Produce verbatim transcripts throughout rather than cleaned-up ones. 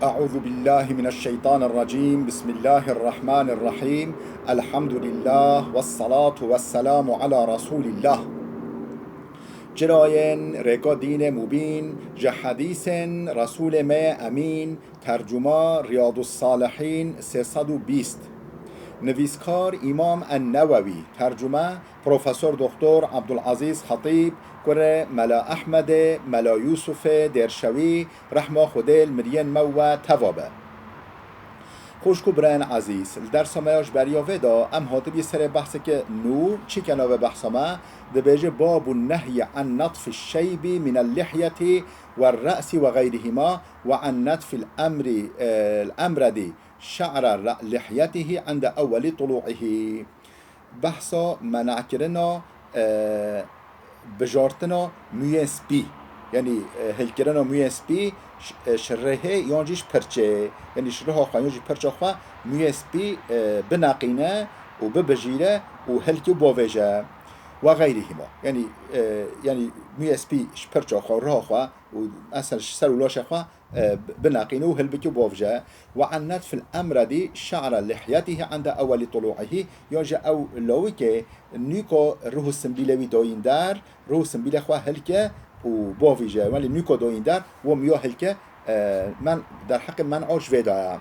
أعوذ بالله من الشيطان الرجيم. بسم الله الرحمن الرحيم. الحمد لله والصلاة والسلام على رسول الله. Çirayên rêka dînê mubîn, ji hedîsên Resûlê me yê Emîn, tercuma Riyadus Salihîn sê sed û bîst. Nivîskar Îmam En-Newewî, tercume Profesor Doktor Abdulazîz Xetîb, kurê Mela Ehmedê, Mela Yûsufê Dêrşewî, rehma Xwedê li miriyên me û we teva be. Xwişk û birayên ezîz, li dersa me ya ji beriya vê de em hatibî serê behseke nû, çi ke navê behsa me, dibêje: "Babun nehyi an natfi şeybi minel lihyeti ve re'si ve gayrihima ve an natfil emri, e, el emredi şe'ra re-, lihyetihi inde ewweli tulu'ihi." Behsa menakirina, e, bijartina mûyên spî, yanî, e, hilkirina mûyên spî ş-, e, ji rihê yan jî ji pirçê, yanî ji riha xwe yan jî pirça xwe mûyê spî, e, bineqîne û bibijîre û hilkî û bavêje. Ve gayrihima. Yanî, e, yanî mûyê spî ji pirça xwe, riha xwe û mesela ji ser û laşê xwe, e, bineqîne û hilbike û bavije. Ve an natfil emredi şe'ra lihyetihi inde ewweli tulu'ihi, ya jî ew lawikê nûka rih û simbîlê wî dayîn der, rih û simbîlê xwe hilke û bavije. Welê nûka dayîn der, wa mûya hilke, e, men-, derheqê men'a ji vê de ye.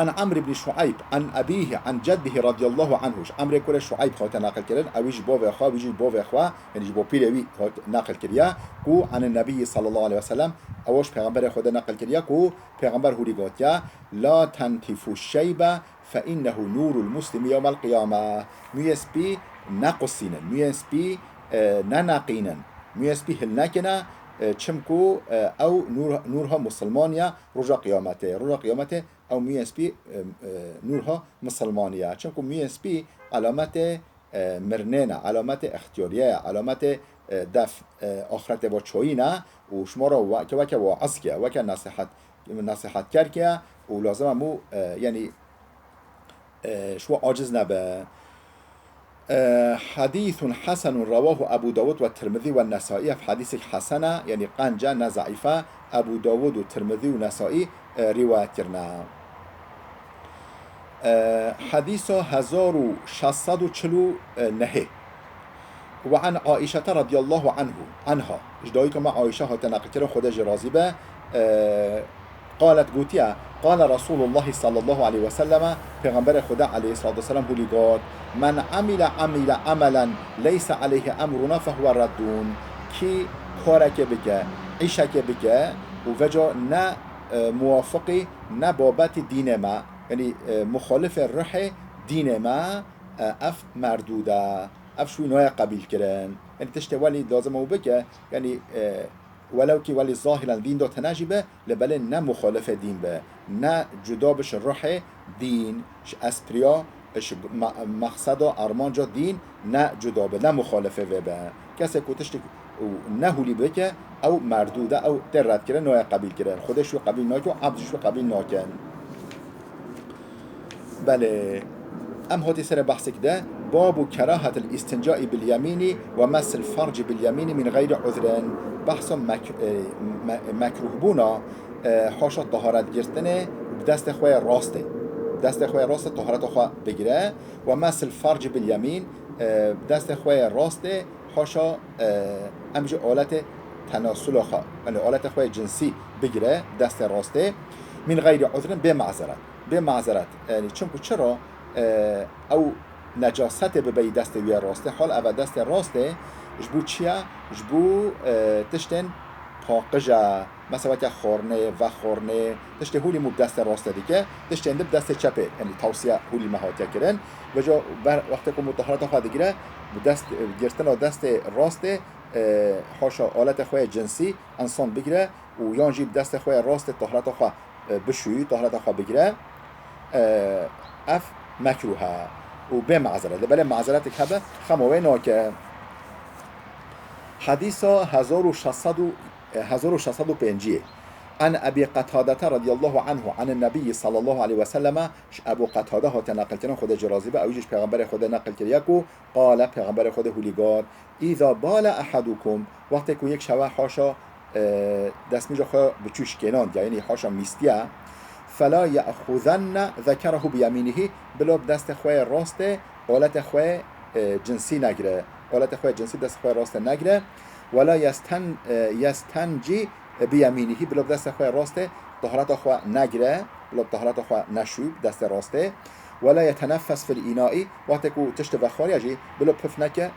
An Amr ibn Şuayb, an ebîhi, an ceddihi radiyallahu anhu. Ji Amrê kurê Şuayb hate naqil kirin, ew jî ji bavê xwe, wî jî ji bavê xwe, yanî ji bo pîrê wî hat naqil kiriye, ku an Nebî sallallahu aleyhi ve sellem, ew ji Pêxemberê Xwedê naqil kiriye, ku Pêxember hûrî gotiye: "La tentifu şeybe fe innehu nûrul muslimi yewmel qiyame." Mûyê spî nequsînin, mûyê spî, e, neneqînin, mûyê spî hilnekine, e, çimku, e, ew nûr, nûrha musilmaniya roja qiyametê. Roja qiyametê ew mûyên spî, e, e, nûrha misilmanî ye. Çimku mûyên spî elametê, e, mirinê ne, elametê extiyariyê ye, elametê, e, def, e, axretê ve çayî ne û ji me re weke, weke waizkê ye, weke nasihet, nasihetkerkê ye û lazim e mû, e, yanî, e, ji we aciz nebe. E, hadîsun hesenun rewahu Ebu Dawud ve Tirmidî ve Nesai, ev hadîsek hesen e, yanî qenc e, ne zeîf e. Ebu Dawud û Tirmidî û Nesai, e, rîwayet kirine. E, hadîsa hezar û şeş sed û çil û nehê. Ve an Aîşete radiyallahu anhu, anha, ji dayika me Aîşe hate neqilkirin, Xwedê jê razî be, e, qalet, gotiye, qale Resûlullahî sallallahu aleyhi ve selleme, Pêxemberê Xwedê aleyhissalatu vesselam hûlî got: "Men amile, amile amelen leyse aleyhi emruna fehuve reddûn." Kî karekê bike, îşekê bike û veca ne, e, muwafiqî, ne babetî dînê me, yanî, e, muxalifê ruhê dînê me, e, ev merdûd e. Ev ji wî nayê qebîlkirin. Yanî tiştê welî lazim e û bike, yanî, e, welew kî welî zahiren dîn do tene jî be, lê belê ne muxalifê dîn be, ne cuda be ji ruhê dîn, ji espriya, ji me-, mexseda, armanca dîn ne cuda be, ne muxalifê vê be. Kesê ku tiştek û ne hûlî bike, ew merdûd e, ew tê redkirin, nayê qebîlkirin. Xwedê ji wî qebîl nake û ebd ji wî qebîl nakin. Belê. Em hatî serê behsek de, babu kerahetil îstincai bil yemînî ve mesil ferci bil yemînî min geyri uzrin. Behsa mek-, e, me-, mekruhbûna, e, haşa taharet girtinê bi destê xwe yê rastê. Destê xwe yê rastê tahareta xwe bigire. Ve mesil ferci bil yemîn, e, bi destê xwe yê rastê haşa, e, em jî aletê tenasula xwe, yanî aletê xwe yê cinsî bigire bi destê rastê. Min geyri uzrin, bê mazeret. Bê mazeret. Yanî çimku çira, e, ew necasetê bibeyî destê wî yê rastê. Hal eve destê rastê ji bo çi ye? Ji bo, e, tiştên paqij e. Mesela weke xornê, vexornê, tiştê hûlî mû bi destê rastê dike, tiştên di bi destê çepê, yanî tewsiye hûlî me hatiye kirin. Veca ber wextê ku mû tahareta xwe digire, bi dest, girtina destê rastê, e, haşa aletê xwe yê cinsî însan bigire û yan jî bi destê xwe yê rastê tahareta xwe, e, bişûyî, tahareta xwe bigire, e, ev mekruh e û bê mazeret. Lê belê mazeretek hebe, xema wê nake. Hadîsa hezar û şeş sed û, e, hezar û şeş sed û pêncî. An Ebî Qetadete radiyallahu anhu, an Nebî sallallahu aleyhi ve selleme, ji Ebû Qetade hate neqilkirin, Xwedê jê razî be, ew jî ji Pêxemberê Xwedê neqil kiriye ku qale, Pêxemberê Xwedê hûlî got: "Îza bale ehadukum", wextê ku yek ji we haşa, e, destmîja xwe bi çû şikênandiya, yanî haşa mîstiye. Fela ye'xuzenne zekerahu bi yemînihî, bila bi destê xwe yê rastê aletê xwe, e, cinsî negire. Aletê xwe yê cinsî bi destê xwe yê rastê negire. Wela yesten-, e, yestencî bi yemînihî, bila bi destê xwe yê rastê tahareta xwe negire, bila bi tahareta xwe neşû bi destê rastê. Wela yeteneffes fil înaî, wextê ku tiştê vexwariya jî bila pif neke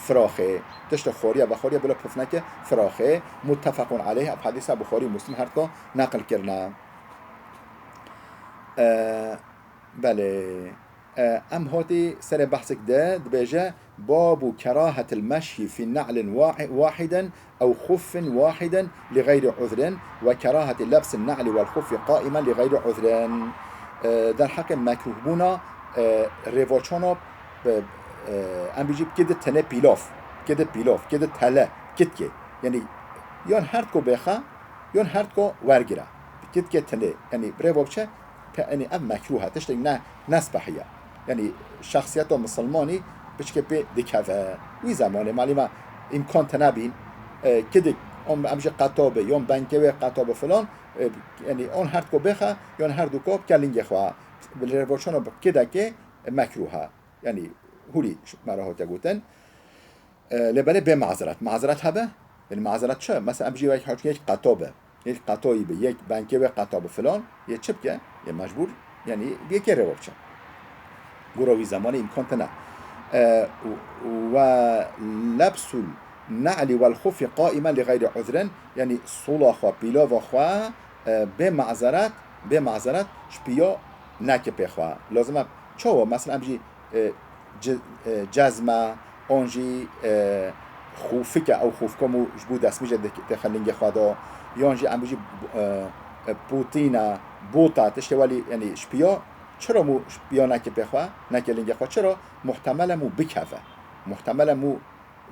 firaxê. Tiştê xwariya vexwariya bila pif neke firaxê. Muttefequn aleyh, ev hedîsa Buxarî û Muslim her du neqil kirine. E, belê. E, em hatî serê behsek de dibêje, babu kerahetil meşyi fi ne'lin wa-, wahiden ew xuffin wahiden li gayri uzrin ve keraheti lebsin ne'li vel xuffi qaimen li gayri uzrin. E, derheqê mekruhbûna, e, rêvaçana bi, e, em bijî kidi tenê pîlav, kidi pîlav, kidi tele, kitkê. Yanî yan herdko bêxe, yan herdko wergire. Kitkê tenê, yanî rêva biçe, pe-, yanî ev mekruh e, tiştek ne, ne spehî ye. Yanî şexsiyeta misilmanî piçkê pê dikeve. Wî zemanê malî me îmkan tine bîn, e, kidik, em, em jî qeta be, yon benkê wê qeta be filan, e, yanî on herdko bêxe, yon herduko bike lingê xwe. Bi rêvaçana bi kidekê, e, mekruh e. Yanî hûrî me re hate gotin. E, lê belê bê mazeret. Mazeret hebe? Yanî mazeret çi? Mesela em jî wek haçû yek qeto be. Yek qetoyî be, yek benkê wê qeta be filan. Yê çi bike? Yê mecbûr, yanî bi yekê rêwa biçe. Gora wî zemanê îmkan tine. E, û, û we lebsul ne'li wel xufi qaimen li gayri uzrin. Yanî sola xwe, pîlava xwe, e, bê mazeret, bê mazeret ji piya neke pê xwe. Lazim e çawa? Mesela em jî, e, ci-, e, cezme, an jî, e, xûfike, ew xûfka mû ji bo destmîjê dike-, dixin lingê xwe de, yan jî em bijî, e, e, potîne, bota, tiştê welî, yanî ji piya, çira mû ji piya neke pê xwe, neke lingê xwe, çira? Muhtemel e mû bikeve. Muhtemel e mû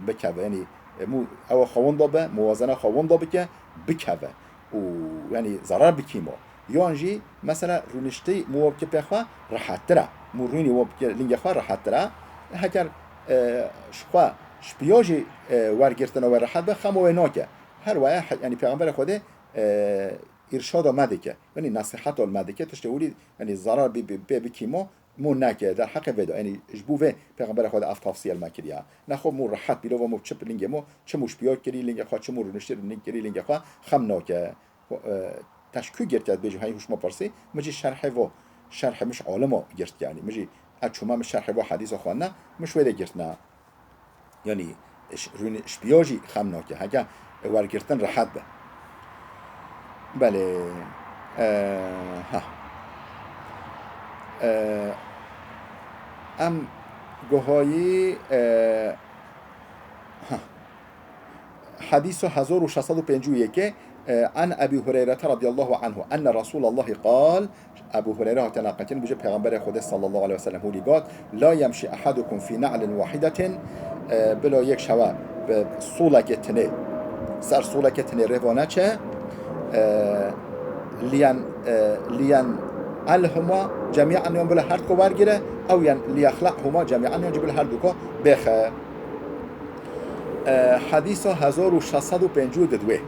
bikeve. Yanî, e, mû ew xwe winda be, muwazene xwe winda bike, bikeve. Û, yanî, zarar bikîmo. Yan jî, mesela, rûniştî mû we bike pê xwe rehettir e. Mû rûnî we bike lingê xwe rehettir e. Heker, e, ji xwe, ji piya jî, e, wergirtina wê rehet be, xema wê nake. Her waya, he-, yanî, Pêxemberê Xwedê, e, îrşada me dike. Yanî, nesîheta li me dike. Tiştê hûrî, yanî, zarar bi, bi, pê bikîmo. Mû neke derheqê vê de. Yanî ji bo vê Pêxemberê Xwedê ev tavsiye li me kiriye. Nexwe mû rehet bîrova mû çi lingê mû, çi mû ji piya kirî lingê xwe, çi mû rûniştî rûnî kirî lingê xwe, xem nake. Xwe, e, te ji ku girtiye dibêjî, hey hûş me pirsî, min jî şerhê vo, şerhê min ji alima girtiye yanî. Min jî ez çûme min şerhê vo hedîsa xwendine, min ji wê de girtine. Yanî, ji, rûnî, ji piya jî xem nake. Heke wergirtin rehet be. Belê. E, ha. E, em guhayî, e, ha. Hedîsa hezar û şeş sed û pêncî û yekê, e, an Ebî Hureyre radiyallahu anhu, enne Resûlallahî qal, Ebû Hureyre hate neqilkirin, bije Pêxemberê Xwedê sallallahu aleyhi ve sellem hûrî got, "La yemşi ahadukum fî na'lin wahidetin", e, bila yek ji hewe bi solekê tinê, ser solekê tinê rêva neçe, e, liyen, e, liyen elhuma cemi'an, yan bila her duko wergire, ew yen liyexla'huma cemi'an, yan jî bila her duko bêxe. E, hedîsa hezar û şeş sed û pêncî û didwê.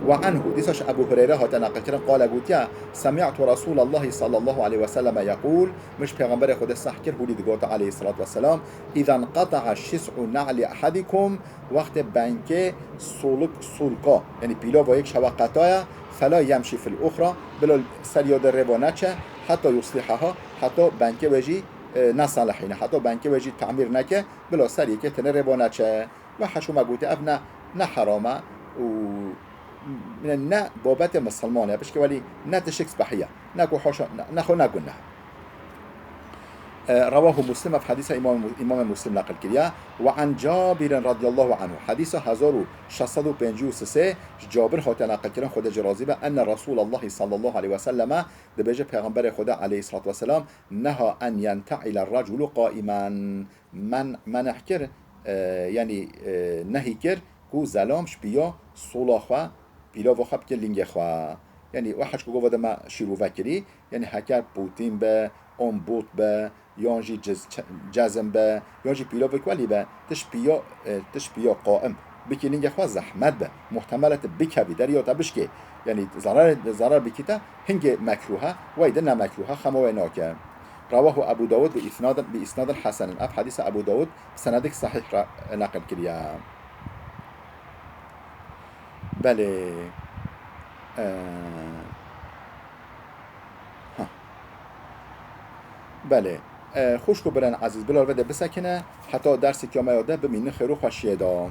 Ve anhu, dîsa ji Ebû Hureyre hate neqilkirin, qale gotiye, Semi'tu Resûlallahî sallallahu aleyhi ve selleme yeqûl, min ji Pêxemberê Xwedê seh kir, hûrî digote aleyhissalatu vesselam, "Îza nqeta'a şis'u na'li ahadikum", wextê benkê solik, solka, yanî pîlava yek ji hewa qetaya, fela yemşî fil uxra, bila ser ya de rêva neçe, heta yuslihaha, heta benkê wê jî, e, nesalihîne, heta benkê wê jî tamîr neke, bila ser yekê tenê rêva neçe. Ve heşû me gote, ev ne, ne heram e û ne, ne babetê misilman e, pişkê welî ne tiştek spehî ye, ne ku haşa, ne, ne xwe ne guneh. E, rewahu Muslim, ev hedîsa Îmam, Îmamê Muslim neqil kiriye. Ve an Cabirin radiyallahu anhu, hedîsa hezar û şeş sed û pêncî û sê, ji Cabir hate neqilkirin, Xwedê jê razî be, enne Resûlallahî sallallahu aleyhi ve selleme, dibêje Pêxemberê Xwedê aleyhissalatu vesselam, neha en yenta'ile reculu qaimen. Men, meneh kir, e, yanî, e, nehî kir ku zelam ji piya sola xwe, pîlava xwe bike lingê xwe. Yanî, we heş ku gova de me şîrove kirî, yanî heker potîn be, on bot be, yan jî ciz-, ce-, cezim be, yan jî pîlavek welî be, ti ji piya, e, ti ji piya qaim, bikî lingê xwe zehmet be. Muhtemelete bikevî, derya te bişkê. Yanî zarar, zarar bikî te, hingê mekruh e, wey de ne mekruh e, xema wê nake. Rawahu Ebu Dawud bi isnadin, bi isnadin hasenin. Ev hadîsa Ebu Dawud senedek sahih ra neqil kiriye. Belê. Ee, ha. Belê. Ee, xwişk û birên ezîz, bila vê de bisekine, heta dersê kiyameya de bimînin xêr û xweşiyê de.